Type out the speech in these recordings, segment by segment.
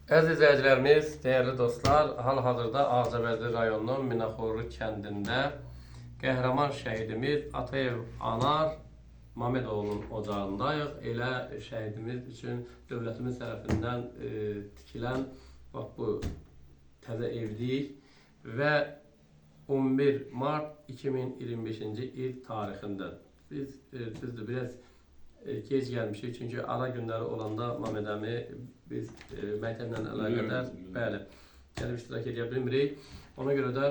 Əziz izləyicilərimiz, dəyərli dostlar, hal-hazırda Ağcabədi rayonunun Minaxoru kəndində qəhrəman şəhidimiz Atayev Anar Mamedoğlu'nun ocağındayıq. Elə şəhidimiz üçün dövlətimiz tərəfindən tikilən bax bu təzə evdik və 11 mart 2025-ci il tarixində biz düzdür biraz gec gəlmişik çünki ara günləri olanda Mamed əmi biz məktəblə əlaqədar bəli gəlib iştirak edə bilmirik. Ona görə də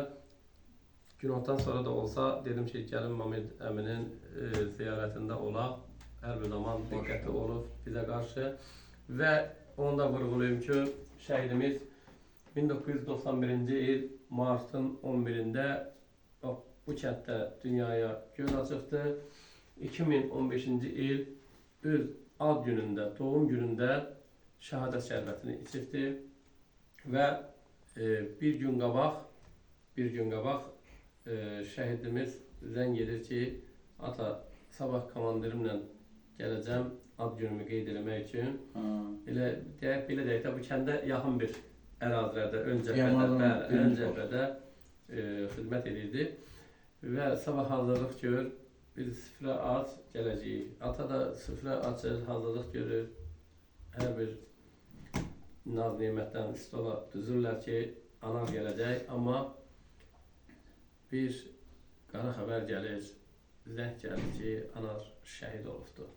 günortadan sonra da olsa dedim ki, gəlin Mamed əminin ziyarətində olaq. Hər bir zaman diqqəti olub bizə qarşı və onu da vurğulayım ki, şəhidimiz 1991-ci il martın 11-də bax, bu kənddə dünyaya göz açıbdı. 2015-ci il öz ad günündə, doğum günündə şəhadət şərbətini içibdi və bir gün qabaq, şəhidimiz zəng edir ki, ata sabah komandirimlə gələcəm ad günümü qeyd eləmək üçün. Ha. Elə deyək, belə deyək də bu kəndə yaxın bir ərazilərdə, ön cəbhədə, Yamalın bəli, ön birinci cəbhədə xidmət edirdi və sabah hazırlıq görür, bir süfrə aç, gələcəyik. Ata da süfrə açır, hazırlıq görür. Hər bir naz nemətdən stola düzürlər ki, anar gələcək, amma bir qara xəbər gəlir, zəng gəlir ki, anar şəhid olubdur.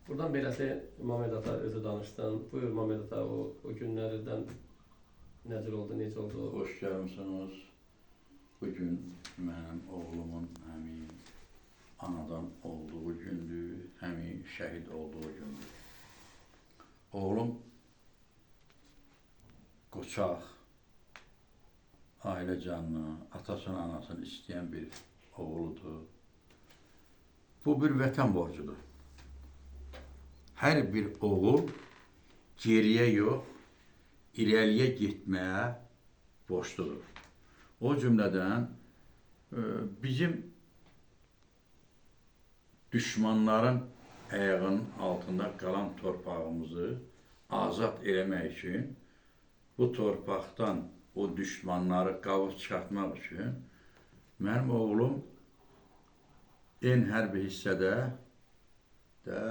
Buradan beləsi Mamed ata özü danışsın. Buyur Mamed ata, o günlərdən nə cür oldu, necə oldu? Xoş gəlmisiniz. Bugün mənim oğlumun həmin anadan olduğu gündür, həmin şəhid olduğu gündür. Oğlum qoçaq, ailə canını, atasını, anasını istəyən bir oğludur. Bu bir vətən borcudur. Hər bir oğul geriyə yox, irəliyə getməyə borcludur. O cümlədən bizim düşmanların ayağının altında qalan torpağımızı azad eləmək üçün bu torpaqdan o düşmanları qavıb çıxartmaq üçün mənim oğlum en hərbi hissədə də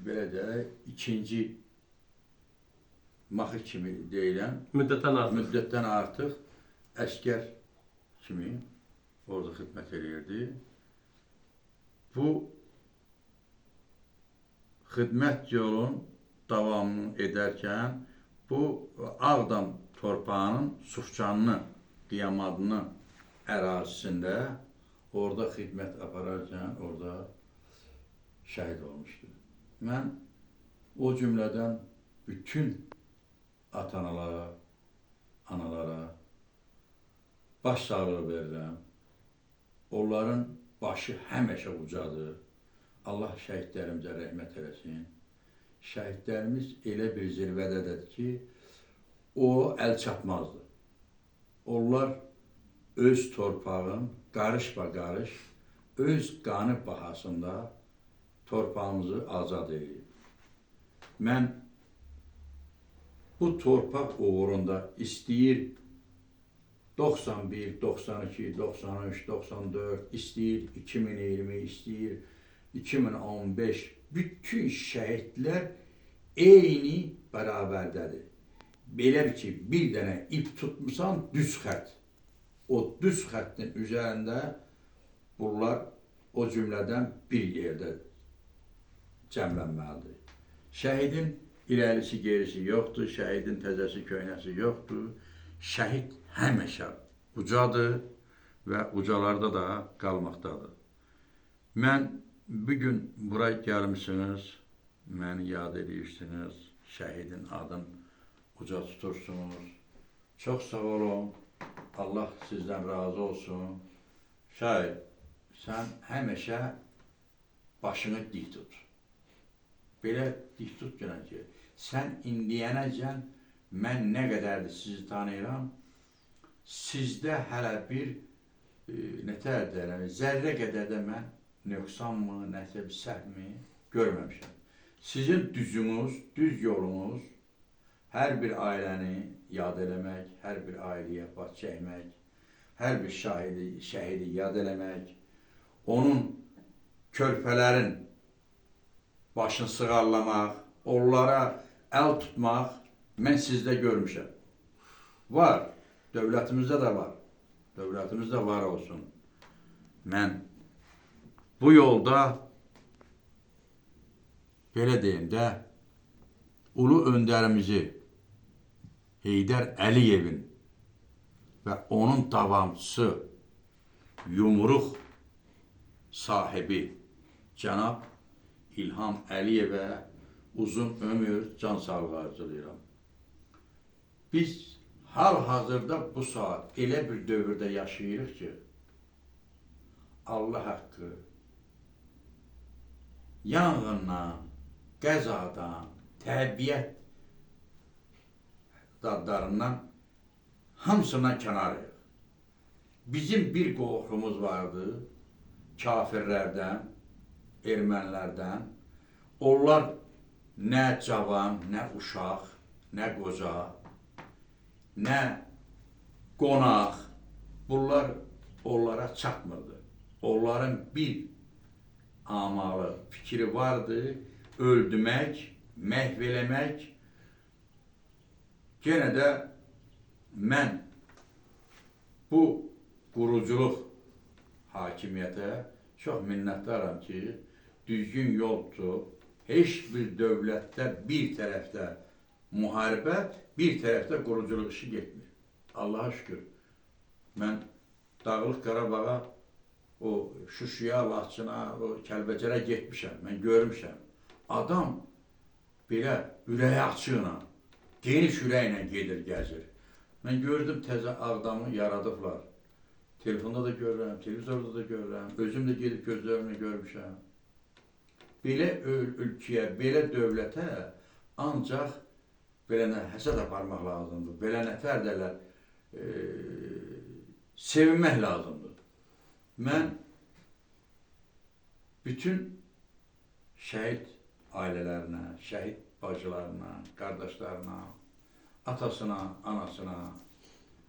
belə deyək, ikinci maxı kimi deyilən Müddətdən artıq. müddətdən artıq əskər kimi orada xidmət eləyirdi. Bu xidmət yolun davamını edərkən bu Ağdam torpağının Sufçanlı Qiyamadını ərazisində orada xidmət apararkən orada şəhid olmuşdu. Mən o cümlədən bütün ata-analara, analara baş sağlığı verirəm. Onların başı həmişə ucadır. Allah şəhidlərimizə rəhmət eləsin. Şəhidlərimiz elə bir zirvədədir ki, o əl çatmazdı. Onlar öz torpağın qarış ba qarış öz qanı bahasında torpağımızı azad eləyib. Mən bu torpaq uğrunda istəyir 91, 92, 93, 94, istəyir 2020, istəyir 2015, bütün şəhidlər eyni bərabərdədir. Belə ki, bir dənə ip tutmusan, düz xətt. O düz xəttin üzərində bunlar o cümlədən bir yerdə cəmlənməlidir. Şəhidin irəlisi gerisi yoxdur, şəhidin təzəsi köhnəsi yoxdur. Şəhid həmişə ucadır və ucalarda da qalmaqdadır. Mən bugün bura gəlmisiniz, məni yad edirsiniz, şəhidin adını uca tutursunuz. Çox sağ olun, Allah sizdən razı olsun. Şahid, sən həmişə başını dik tut. Belə dik tut ki, sən indiyənəcən mən nə qədərdir sizi tanıyıram, sizdə hələ bir nətər deyərəm, zərrə qədər də mən nöqsanmı, nəsə bir səhvmi görməmişəm. Sizin düzünüz, düz yolunuz Hər bir ailəni yad eləmək, hər bir ailəyə baş çəkmək, hər bir şəhidi yad eləmək, onun körpələrin başını sığallamaq, onlara əl tutmaq mən sizdə görmüşəm. Var, dövlətimizdə də var. Dövlətimizdə var olsun. Mən bu yolda belə deyim də, ulu öndərimizi Heydər Əliyevin və onun davamçısı yumruq sahibi cənab İlham Əliyevə uzun ömür, can sağlığı arzulayıram. Biz hal-hazırda bu saat elə bir dövrdə yaşayırıq ki, Allah haqqı yanğından, qəzadan, təbiət dadlarından hamısından kənarıyıq. Bizim bir qorxumuz vardı kafirlərdən, ermənilərdən. Onlar nə cavan, nə uşaq, nə qoca, nə qonaq, bunlar onlara çatmırdı. Onların bir amalı, fikri vardı, öldürmək, məhv eləmək. Yenə də mən bu quruculuq hakimiyyətə çox minnətdaram ki, düzgün yol tutub, heç bir dövlətdə bir tərəfdə müharibə, bir tərəfdə quruculuq işi getmir. Allaha şükür. Mən Dağlıq Qarabağa, o Şuşuya, Laçına, o Kəlbəcərə getmişəm, mən görmüşəm. Adam belə ürəyi açıqla, geniş ürəklə gedir, gəzir. Mən gördüm təzə Ağdamı yaradıblar. Telefonda da görürəm, televizorda da görürəm, özüm də gedib gözlərimlə görmüşəm. Belə ölkəyə, belə dövlətə ancaq belə həsəd aparmaq lazımdır, belə nətər derlər, sevinmək lazımdır. Mən bütün şəhid ailələrinə, şəhid bacılarına, qardaşlarına, atasına, anasına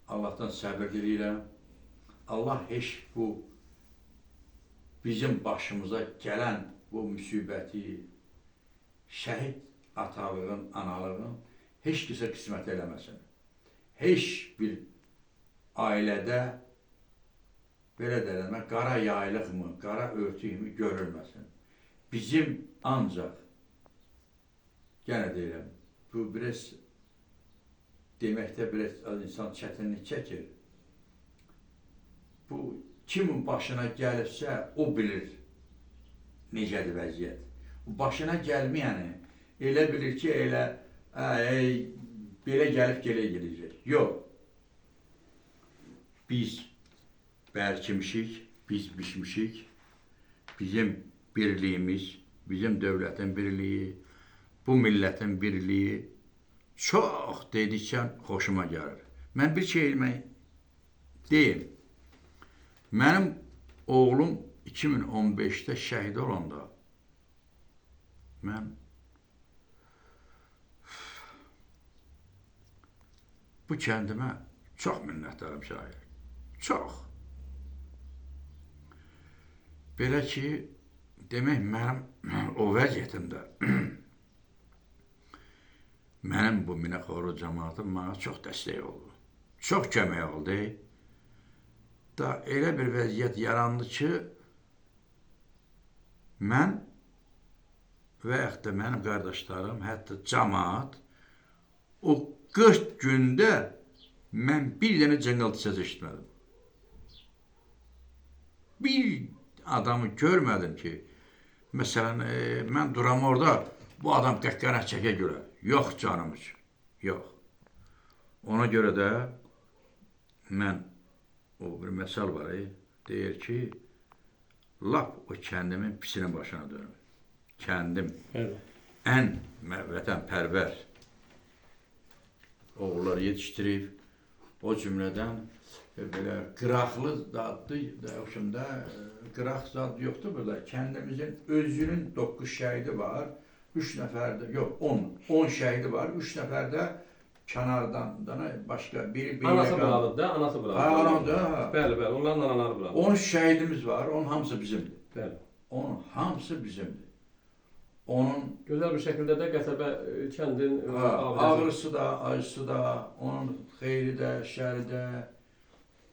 Allahdan səbir diləyirəm. Allah heç bu bizim başımıza gələn bu müsibəti, şəhid atalığın, analığın heç kəsə qismət eləməsin. Heç bir ailədə belə deyilmə, qara yaylıq mı, qara örtük mü görülməsin. Bizim ancaq, yenə deyirəm, bu biraz deməkdə biraz insan çətinlik çəkir. Bu, kimin başına gəlibsə, o bilir necədir vəziyyət. Başına gəlməyəni elə bilir ki, elə belə gəlib gələ gedəcək. Yox. Biz bərkimişik, biz bişmişik. Bizim birliyimiz, bizim dövlətin birliyi, bu millətin birliyi çox dedikcə xoşuma gəlir. Mən bir şey eləmək deyim. Mənim oğlum 2015-də şəhid olanda mən bu kəndimə çox minnətdarım şair. Çox. Belə ki, demək mənim o vəziyyətimdə mənim bu Minaxoru cəmaatım mənə çox dəstək oldu. Çox kömək oldu. Da elə bir vəziyyət yarandı ki, mən və yaxud da mənim qardaşlarım, hətta cəmaat o 40 gündə mən bir dənə cıngıltı səs eşitmədim. Bir adamı görmədim ki, məsələn, mən duram orada, bu adam qəqqənək çəkə görə. Yox canım üçün, yox. Ona görə də mən, o bir məsəl var, deyir ki, lap o kəndimin pisinin başına dönür. Kəndim ən vətənpərvər oğullar yetişdirib, o cümlədən belə qıraqlı zadlı, da, qıraq zad yoxdur burada. Kəndimizin özünün 9 şəhidi var, 3 nəfər də, yox 10 şəhidi var, 3 nəfər də kənardan da başqa biri Anası buralıdır da, anası buralıdır. Ha, anam da, ha. Bəli, bəli, onların anaları buralıdır. 13 şəhidimiz var, onun hamısı bizimdir. Bəli. Onun hamısı bizimdir. Onun Gözəl bir şəkildə də qəsəbə kəndin ha, abidəsi. ağrısı da, acısı da, onun xeyri də, şəri də,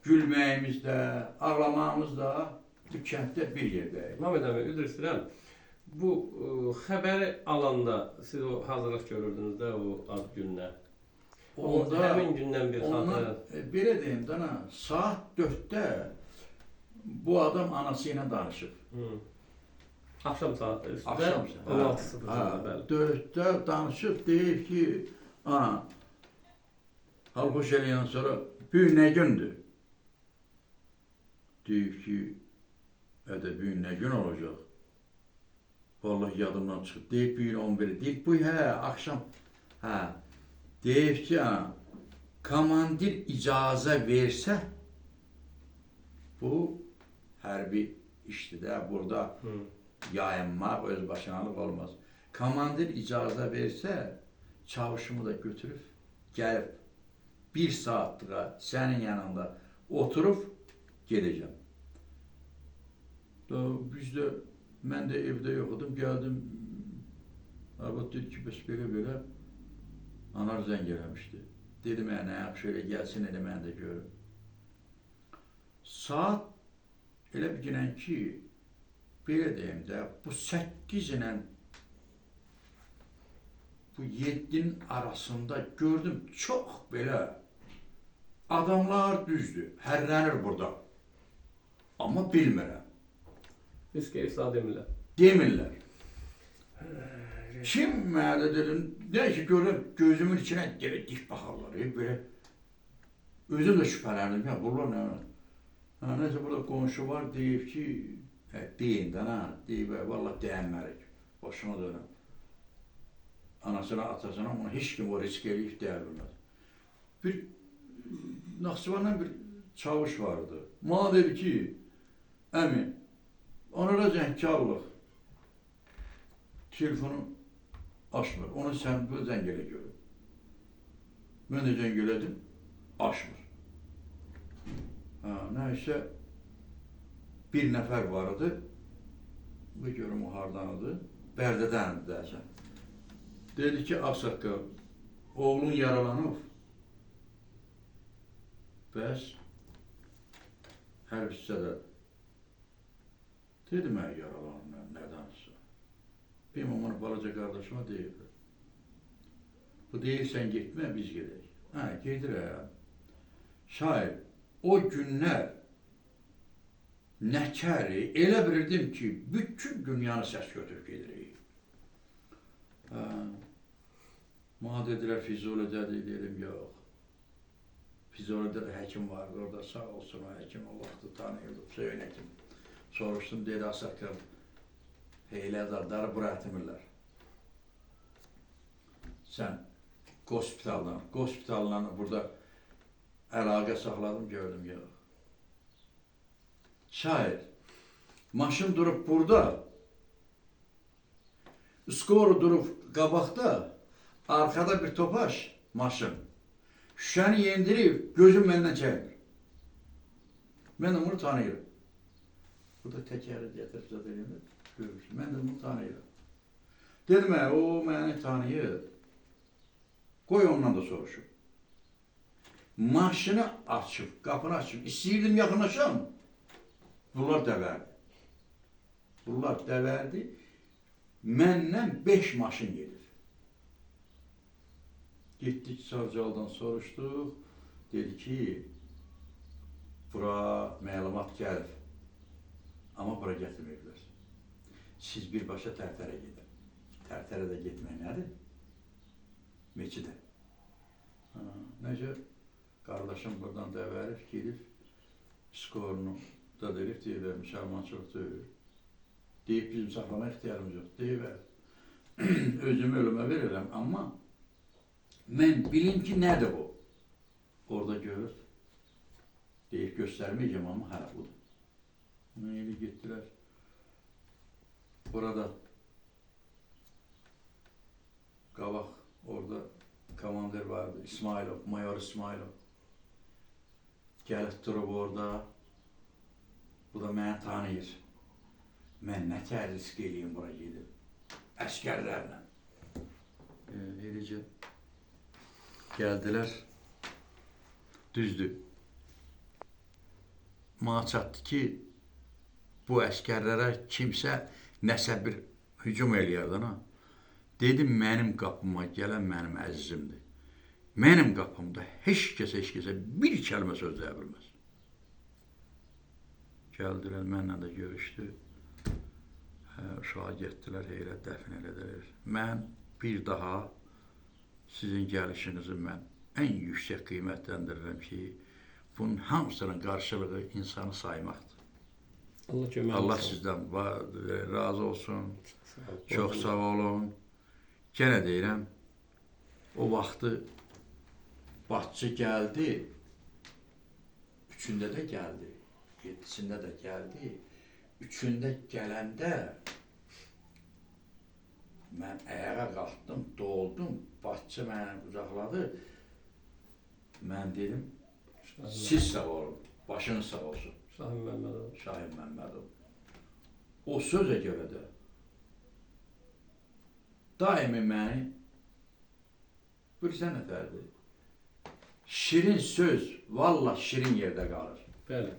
gülməyimiz də, ağlamağımız da bu kənddə bir yerdəyik. Mehmet əmi, üzr istəyirəm. Bu xəbəri alanda siz o hazırlıq görürdünüz də o ad gününə. Onda, həmin gündən bir ondan, xatirə. belə deyim dana, saat 4-də bu adam anası ilə danışıb. Hı. Axşam saat üstdə Axşam saat. 16:00-da, bəli. 4-də danışıb, deyib ki, ana, halxoş eləyəndən sonra, bu gün nə gündür? Deyib ki, ədə bu gün nə gün olacaq? Vallahi yadımdan çıxıb. Deyib bu gün 11-i. Deyib bu hə, axşam. Hə. Deyib ki, ana, komandir icazə versə, bu hərbi işdir də, burada Hı. yayınmaq, öz başınalıq olmaz. Komandir icazə versə, çavuşumu da götürüb, gəlib bir saatlığa sənin yanında oturub gedəcəm. Da, biz də, mən də evdə yox idim, gəldim, arvad dedi ki, bəs belə-belə, anar zəng eləmişdi. Dedim, nə yaxşı, elə gəlsin, elə mən də görüm. Saat elə bir ginən ki, belə deyim də, bu 8 ilə bu 7-nin arasında gördüm çox belə adamlar düzdür, hərlənir burada. Amma bilmirəm. Risk ifsa demirlər. Demirlər. Kim mənə dedim, nə ki görürəm gözümün içinə belə dik baxarlar, belə. Özüm də şübhələndim, ya bunlar nə? Hə, nəsə burada qonşu var, deyib ki, deyin də, nə, deyib, vallah deyənmərik, başıma dönüm. Anasına, atasına, ona heç kim o risk eləyib deyə bilməz. Bir Naxçıvandan bir çavuş vardı. Mənə dedi ki, əmi, onlara zəngkarlıq, telefonu açmır. Ona sən bu zəng elə görüm. Mən də zəng elədim, açmır. Hə, nəysə, bir nəfər var idi. Bu görüm o hardan idi. Bərdədən idi deyəsən. Dedi ki, ağsaqqal, oğlun yaralanıb. Bəs hərb hissədə. Dedi, mən yaralanıb, nə danışsan? Bilməm, onu balaca qardaşıma deyiblər. Bu deyir, sən getmə, biz gedək. Hə, gedirəm. Şair, o günlər nəkəri elə bilirdim ki, bütün dünyanı səs götürüb gedirik. Hə, mənə dedilər, Füzulidədir, dedim, yox. Füzulidə də həkim vardı orada, sağ olsun o həkim, o vaxtı tanıyırdım, Hüseyin həkim. Soruşdum, dedi, Asakal, heylə zadları bura etmirlər. Sən hospitaldan burada əlaqə saxladım, gördüm, yox. Şair, maşın durub burada, skoru durub qabaqda, arkada bir topaş maşın. Şüşəni yendirib, gözüm məndən çəkmir. Mən də bunu tanıyıram. Burada təkəri gətirib zat eləyəndə görmüşüm. Mən də bunu tanıyıram. Dedim, o məni tanıyır. Qoy ondan da soruşum. Maşını açıb, qapını açıb, istəyirdim yaxınlaşam. Bunlar dəvərdi. Bunlar dəvərdi. Məndən 5 maşın gedir. Getdik Sarcaldan soruşduq. Dedi ki, bura məlumat gəlir. Amma bura gətirməyiblər. Siz birbaşa Tərtərə gedin. Tərtərə də getmək nədir? Meçidə. Necə? Qardaşım buradan dəvərib, gedib, skorunu da deyib, deyib, müsəlmançılıq deyil. Deyib, bizim saxlama ixtiyarımız yox. Deyib, özümü ölümə verirəm, amma mən bilim ki, nədir bu? Orada görür. Deyib, göstərməyəcəm, amma hə, budur. Elə getdilər. Burada qabaq orada komandir vardı, İsmailov, mayor İsmailov. Gəlib durub orada. Bu da məni tanıyır. Mən nə tər risk eləyim bura gedib. Əskərlərlə. Eləcə gəldilər. Düzdür. Mənə çatdı ki, bu əskərlərə kimsə nəsə bir hücum eləyərdi, ha. Dedim, mənim qapıma gələn mənim əzizimdir. Mənim qapımda heç kəsə bir kəlmə söz deyə bilməz. Gəldilər, mənlə də görüşdü. Uşağa getdilər, heyrət dəfn elədilər. Mən bir daha sizin gəlişinizi mən ən yüksək qiymətləndirirəm ki, bunun hamısının qarşılığı insanı saymaqdır. Allah kömək Allah olsun. sizdən razı olsun. Sağ ol. Çox sağ olun. Yenə deyirəm, o vaxtı başçı gəldi, üçündə də gəldi, yeddisində də gəldi. Üçündə gələndə mən ayağa qalxdım, doldum, başçı məni qucaqladı. Mən dedim, siz sağ olun, başınız sağ olsun. Şahin Məmmədov. Şahin Məmmədov. O sözə görə də daimi məni bilirsən nətərdir? Şirin söz vallah şirin yerdə qalır. Bəli.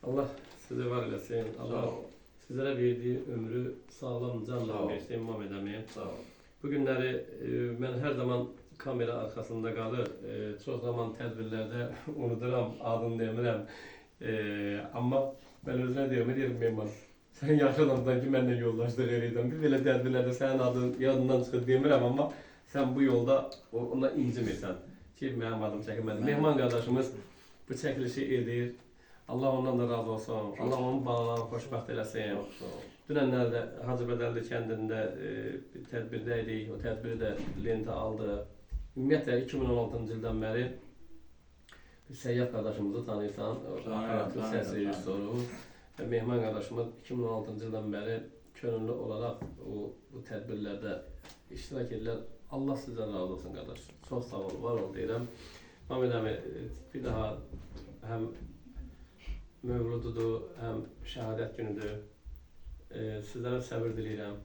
Allah sizi var eləsin. Allah Sağ ol. sizlərə verdiyi ömrü sağlam canla Sağ ol. versin Mamed əmi. Sağ ol. Bu günləri mən hər zaman kamera arxasında qalır. Çox zaman tədbirlərdə unuduram, adını demirəm. Amma mən özünə deyirəm, Mehman, sən yaxşı adamsan ki, mənlə yoldaşlıq eləyirsən. Bir belə tədbirlərdə sənin adın yadından çıxır demirəm, amma sən bu yolda ondan incimirsən ki, mənim adım çəkilmədi. Mehman qardaşımız bu çəkilişi edir. Allah ondan da razı olsun. Allah onun balalarını xoşbəxt eləsin. Çox sağ ol. Dünənlərdə Hacıbədəlli kəndində bir tədbirdə idik. O tədbiri də lentə aldı. Ümumiyyətlə 2016-cı ildən bəri bir Səyyah qardaşımızı tanıyırsan, aparatın səs rejissoru və Mehman qardaşımız 2016-cı ildən bəri könüllü olaraq bu tədbirlərdə iştirak edirlər. Allah sizdən razı olsun qardaş. Çox sağ ol, var ol deyirəm. Mamed əmi, bir daha həm mövlududur, həm şəhadət günüdür. Sizlərə səbir diləyirəm.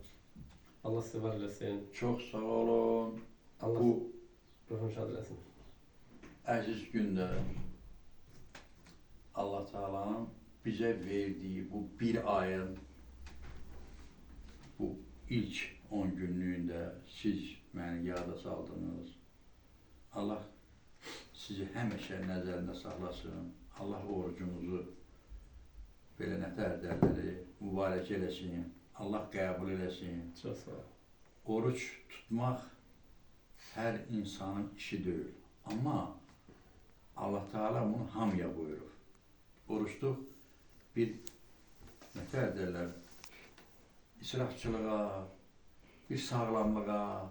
Allah sizi var eləsin. Çox sağ olun. Allah Bu ruhunu şad eləsin. əziz gündə Allah Taala'nın bizə verdiyi bu bir ayın bu ilk 10 günlüyündə siz məni yada saldınız. Allah sizi həmişə nəzərində saxlasın. Allah orucunuzu belə nətər dərləri mübarək eləsin. Allah qəbul eləsin. Çox sağ ol. Oruc tutmaq hər insanın işi deyil. Amma Allah Teala bunu hamıya buyurur. Oruçluq bir nətər derlər, israfçılığa, bir sağlamlığa,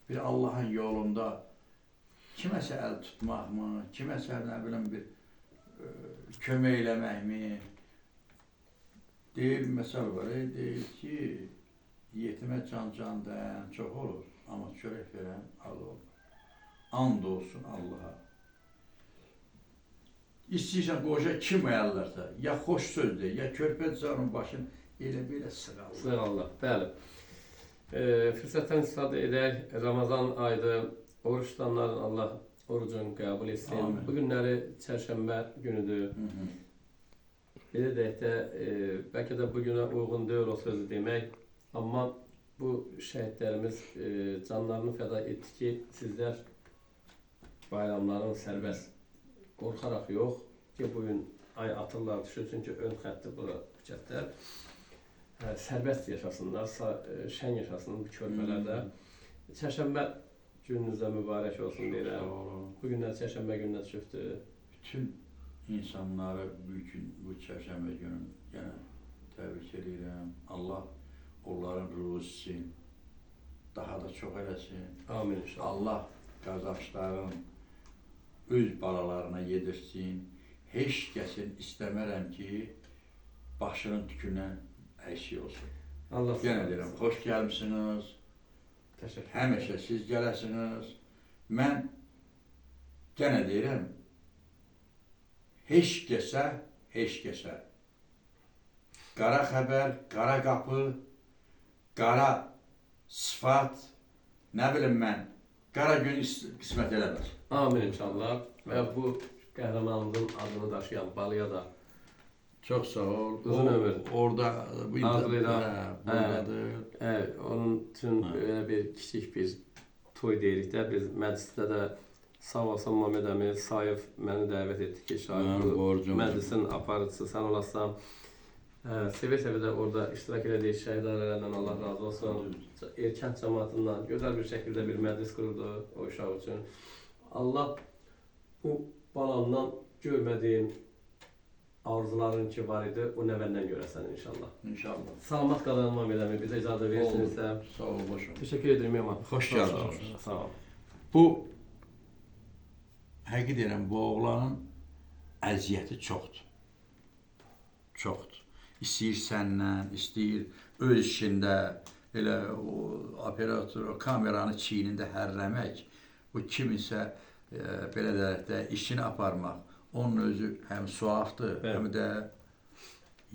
bir Allahın yolunda kiməsə əl tutmaqmı, kiməsə nə bilim bir kömək eləməkmi? Deyir, məsəl var, deyir ki, yetimə can can dayan çox olur, amma çörək verən az olur. And olsun Allaha. İstəyirsən qoca kim əyərlərsə, ya xoş söz de, ya körpə canın başını elə belə sığallar. Sağ Allah. Bəli. Fürsətdən istifadə edək. Ramazan ayıdır. Oruç tutanların Allah orucunu qəbul etsin. Amin. Bu günləri çərşənbə günüdür. Hı -hı. Belə deyək də, bəlkə də bu günə uyğun deyil o sözü demək, amma bu şəhidlərimiz canlarını fəda etdi ki, sizlər bayramların sərbəst, qorxaraq yox ki, bu gün ay atırlar, düşür, çünki ön xətti bura bu kənddə. Sərbəst yaşasınlar, şən yaşasın bu körpələrdə. Çərşənbə gününüzdə mübarək olsun deyirəm. Bu günlər çərşənbə gününə düşübdür. Bütün insanları bu gün, bu çərşənbə günü yenə təbrik edirəm. Allah onların ruzisini daha da çox eləsin. Amin inşallah. Allah Qazaxların öz balalarına yedirsin. Heç kəsin istəmərəm ki, başının tükündən əksik olsun. Allah Yenə deyirəm, xoş gəlmisiniz. Təşəkkür. Həmişə siz gələsiniz. Mən yenə deyirəm, heç kəsə, heç kəsə qara xəbər, qara qapı, qara sifat, nə bilim mən, qara gün qismət eləməz. Amin inşallah. Və bu qəhrəmanımızın adını daşıyan Balıya da Çox sağ ol. Uzun ömür. Orada bu Arzulayıram. Hə, buradadır. Evet, onun üçün belə bir kiçik bir toy deyirik də biz məclisdə də sağ olsun Mamed əmi, Sayif məni dəvət etdi ki, şahid Mənim bu borcumdur. məclisin aparıcısı sən olasan. Sevə-sevə də orada iştirak elədik şəhid ailələrindən Allah razı olsun. Erkən cəmaatından gözəl bir şəkildə bir məclis quruldu o uşaq üçün. Allah bu balandan görmədiyin arzuların ki var idi, o nəvəndən görəsən inşallah. İnşallah. Salamat qalın Mamed əmi, bizə icazə verirsinizsə. Sağ ol, başım. Təşəkkür edirəm Yaman. Xoş Sağ ol, gəldiniz. Sağ ol. Bu həqiq deyirəm, bu oğlanın əziyyəti çoxdur. Çoxdur. İstəyir səndən, istəyir öz işində elə o operator, o kameranı çiynində hərləmək, bu kiminsə belə deyək də işini aparmaq, onun özü həm suafdır, Bəli. həm də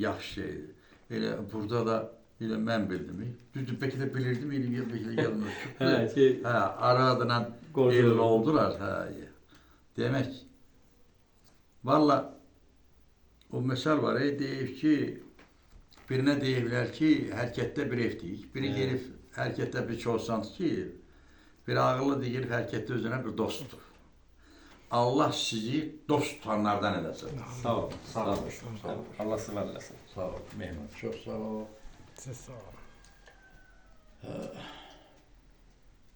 yaxşı şeydir. Elə burada da elə mən bildim. Düzdür, bəlkə də bilirdim, elə bəlkə də yadımda çıxdı. Hə, ki Hə, aradla Qonşu. evli oldular. Hə. Demək, valla o məsəl var, deyib ki, birinə deyiblər ki, hərəkətdə bir ev deyik. Biri Hə. gelib hərəkətdə bir çoxsant ki, bir ağıllı deyir hərəkətdə özünə bir dostdur. Allah sizi dost tutanlardan eləsin. Sağ ol. Sağ ol. Sağ ol. Allah sizi var eləsin. Sağ ol. Mehman, çox sağ ol. Siz sağ olun.